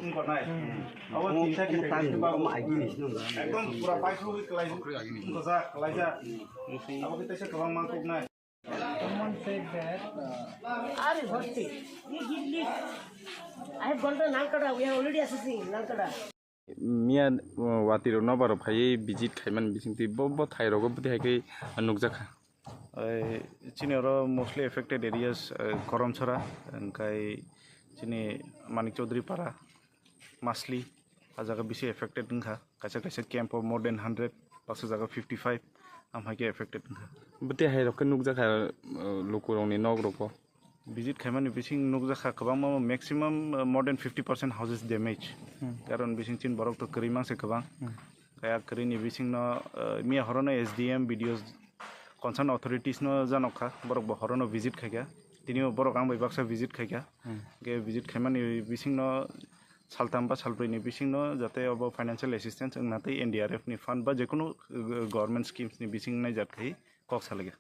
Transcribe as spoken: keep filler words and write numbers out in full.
Wngkha nai. Abo tinta khe ekdom pura paithogwi kwlai-, wngkha jak, kwlaijak. Abo khe teisa kwbangma wngkha nai. Someone said that, uh, Are bhakti, ye give me. I have gone to Nalkada. We are already assessing Nalkada. Miya, uh, watwi rok nobar rok phaiwi visit khaimani bisingtwi bo, bo thai rogo bwtwi hai khe nukjakha. Ai, chini oro mostly affected areas, uh, Koromchara, hwnkhe chini Manik Chaudhary Para, Masli, a jaga bisi affected wngkha. Kaisa kaisa camp o more than hundred, baksa jaga fifty five, amhai khe affected wngkha. Bwtwi hai rok khe nukjakha, uh, lukurokni nok rogo. Visit khaimani bising nukjakha kwbangma, maximum, uh, more than fifty percent houses damage. Hmm. Karon bising chin borok to kwrwi mangse kwbang. Hmm. Kaya kwrwini bisingno, uh, miya horono S D M, B D O, concerned authorities no janokha, borok bo horono visit khaikha. Tini borok ang bai baksa visit khaikha. Hmm. Ke visit khaimani bisingno saltam ba salbrwi ni bisingno jate obo financial assistance wngna tei N D R F ni fund ba jekunu, uh, government schemes ni bising naijak khai kok salaikha.